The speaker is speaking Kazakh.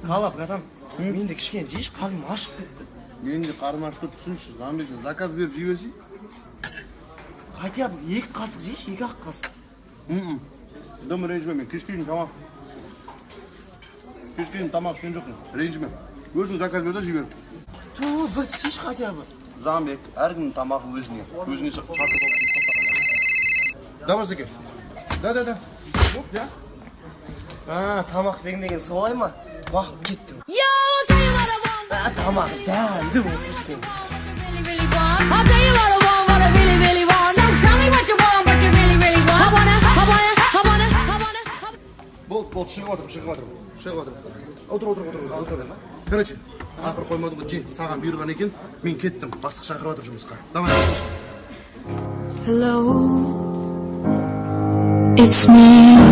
Қала, братан, мен де кішкене жейші, қарным ашып кетті. Менің де қарным ашып тұр, түсінші. Замбек, заказ беріп жей берсей. Хотя бы екі қасық жейші, екі ақ қасық. Дым ренжіме, мен кешке дейін тамақ. Кешке дейін тамақ ішкен жоқпын. Ренжіме. Өзің заказ бер де, жей бер. Ту, бір тістейші хотя бы. Замбек, әркімнің тамағы өзіне. Өзіне сатып алып. Давай, Зеке. Да, да, да. Оп, я. А, тамақ бермеген солай ма? Уақыт кетті. Yo, I'll tell you what I want, А, тамағы дәмді болсыншы сен. really, really want. I'll tell you what I want, what I really, really want. So tell me what you want, what you really, really want. I wanna, I wanna, I wanna, I wanna. Болды, болды, шығып жатырмын, шығып жатырмын. Шығып жатырмын. Отыр, отыр, отыр, отыр. Короче, ақыр қоймадың ғой, же, саған бұйырған екен. Мен кеттім. Бастық шақырып жатыр жұмысқа. Давай. Hello, it's me.